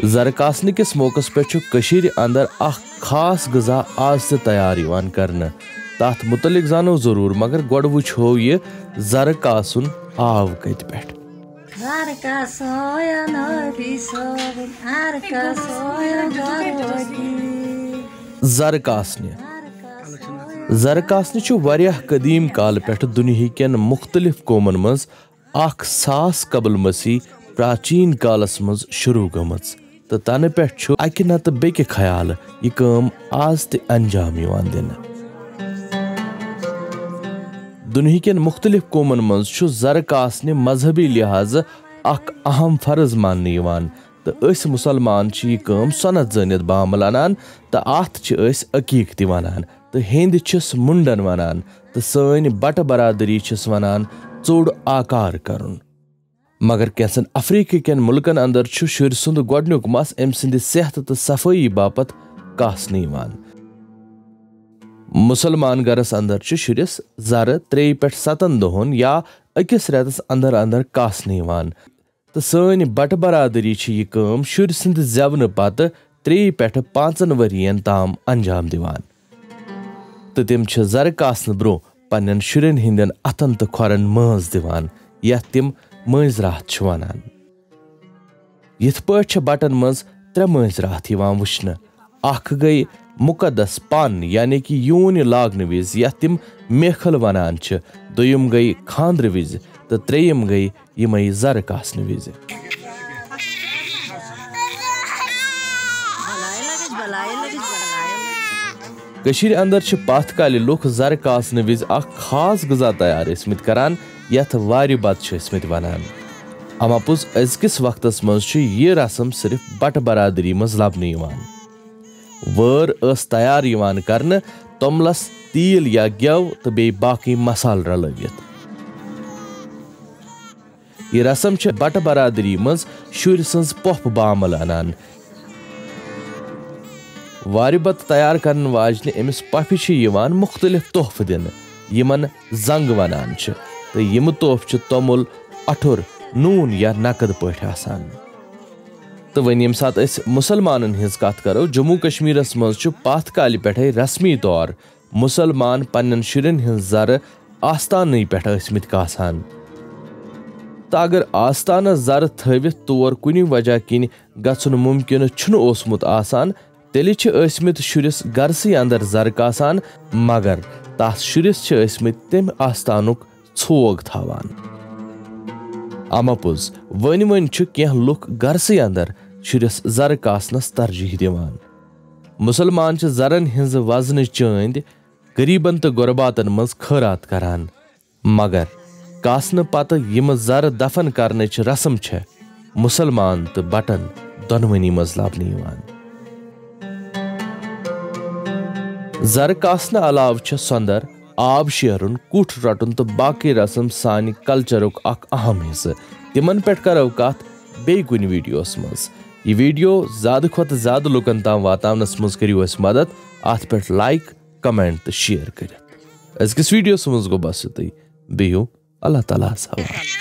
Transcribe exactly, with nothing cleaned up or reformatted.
زرٕ کاسنہٕ کِس موقعس پٮ۪ٹھ چھُ کٔشیٖرِ اندر اکھ خاص غذا آز تہِ تیار یِوان کرنہٕ۔ تتھ متعلق زانو ضروٗر، مگر گۄڈٕ وٕچھو یہِ زرٕ کاسُن آو کتہِ پٮ۪ٹھ۔ زرٕ کاسُن، یا نبی صٲبُن، زرٕ کاسُن، یا گۄڈٕ وٲتۍ۔ زرٕ کاسنہِ۔ زرٕ کاسنہِ چھُ واریاہ قدیم کالہٕ پٮ۪ٹھ دُنیہکٮ۪ن مُختٔلِف قومن منٛز اکھ ساس قبل مسیح پراچین کالس منٛز شروع گٔمٕژ، تہٕ تنہٕ پٮ۪ٹھ چھُ اکہِ نتہٕ بیٚکہِ خیالہٕ یہِ کٲم آز تہِ انجام یِوان دِنہٕ۔ دُنیہکٮ۪ن مُختٔلِف قومن منٛز چھُ زرٕ کاسنہِ مذہبی لحاظہٕ اکھ اہم فرض ماننہٕ یِوان، تہٕ أسۍ مُسلمان چھِ یہِ کٲم سۄنت زٲنِتھ بامل انان، تہٕ اتھ چھِ أسۍ عقیٖق تہِ ونان، تہٕ ہیٚنٛدۍ چھِس مُنڈن ونان، تہٕ سٲنۍ بٹہٕ برادری چھِس ونان ژوٚڑ آکار کرُن۔ مگر کینٛژن افریقہ کٮ۪ن مُلکن اندر چھُ شُرۍ سُنٛد گۄڈٕنیُک مس أمۍ سٕنٛدِ صحتہٕ تہٕ صفٲیی باپتھ کاسنہٕ یِوان۔ مُسلمان گرس اندر چھُ شُرِس زرٕ ترٛیٚیہِ پٮ۪ٹھ ستن دۄہن یا أکِس رٮ۪تس اندر اندر کاسنہٕ یِوان، تہٕ سٲنۍ بٹہٕ برادری چھِ یہِ کٲم شُرۍ سٕنٛدِ زٮ۪ونہٕ پتہٕ ترٛیٚیہِ پٮ۪ٹھٕ پانٛژن ؤرین تام انجام دِوان۔ تہٕ تِم چھِ زرٕ کاسنہٕ برٛونٛہہ پننٮ۪ن شُرٮ۪ن ہٕنٛدٮ۪ن اتھن تہٕ کھۄرن مٲنٛز دِوان، یتھ تِم مٲنٛزِ راتھ چھِ ونان۔ یِتھ پٲٹھۍ چھِ بٹن منٛز ترٛےٚ مٲنٛزِ راتھ یِوان وٕچھنہٕ۔ اکھ گٔے مُقدس پن، یعنی کہِ یوٗنہِ لاگنہٕ وِزِ، یتھ تِم میخل ونان چھِ، دوٚیِم گٔے خانٛدرٕ وِزِ، تہٕ ترٛیٚیِم گٔے یِمے زرٕ کاسنہٕ وِزِ۔ کٔشیٖرِ اندر چھِ پتھ کالہِ لُکھ زرٕ کاسنہٕ وِزِ اکھ خاص غذا تیار ٲسمٕتۍ کران، یتھ وارِ بتہٕ چھِ ٲسمٕتۍ ونان۔ اما پوٚز، أزکِس وقتس منٛز چھُ یہِ رسم صرف بٹہٕ برادری منٛز لبنہٕ یِوان۔ وٲر ٲس تیار یِوان کرنہٕ توٚملس تیٖل یا گٮ۪و تہٕ بیٚیہِ باقٕے مسالہٕ رلٲوِتھ۔ یہِ رسم چھِ بٹہٕ برادری منٛز شُرۍ سٕنٛز پۄپھ بامل انان۔ وارِ بتہٕ تیار کرن واجنہِ أمِس پۄپھِ چھِ یِوان مُختٔلِف تحفہٕ دِنہٕ، یِمن زنٛگ ونان چھِ، تہٕ یِم تحفہٕ چھِ توٚمُل، اَٹھُر، نوٗن یا نقد پٲٹھۍ آسان۔ تہٕ وۄنۍ ییٚمہِ ساتہٕ أسۍ مُسلمانن ہٕنٛز کتھ کرو، جموں کشمیرس منٛز چھُ پتھ کالہِ پٮ۪ٹھے رسمی طور مُسلمان پننٮ۪ن شُرٮ۪ن ہٕنٛز زرٕ آستانٕے پٮ۪ٹھ ٲسمٕتۍ کاسان۔ تہٕ اگر آستانس زرٕ تھٲوِتھ تور کُنہِ وجہ کِنۍ گژھُن مُمکِن چھُنہٕ اوسمُت آسان، تیٚلہِ چھِ ٲسمٕتۍ شُرِس گرسٕے اندر زرٕ کاسان، مگر تس شُرِس چھِ ٲسمٕتۍ تمہِ آستانُک ژھوگ تھاوان۔ اما پوٚز، وۄنۍ وۄنۍ چھِ کینٛہہ لُکھ گرسٕے اندر شُرِس زرٕ کاسنس ترجیح دِوان۔ مُسلمان چھِ زرن ہٕنٛزٕ وزنہٕ چٲنٛدۍ غریبن تہٕ غرباتن منٛز خٲرات کران، مگر کاسنہٕ پتہٕ یِم زرٕ دفن کرنٕچ رسم چھےٚ مُسلمان تہٕ بٹن دۄنوٕنی منٛز لبنہٕ یِوان۔ زرٕ کاسنہٕ علاوٕ چھےٚ سۄندر، آب شیرُن، کُٹھ رٹُن تہٕ باقٕے رسم سانہِ کلچرُک اکھ اہم حصہٕ۔ تِمن پٮ۪ٹھ کرو کتھ بیٚیہِ کُنہِ ویڈیوس منٛز۔ یہِ ویڈیو زیادٕ کھۄتہٕ زیادٕ لُکن تام واتناونس منٛز کٔرِو اَسہِ مدد، اتھ پٮ۪ٹھ لایک، کمنٹ تہٕ شیئر کٔرِتھ۔ أزکِس ویڈیوس منٛز گوٚو بس یُتُے۔ بِہِو اللہ تعالیٰ ہس حوالہٕ۔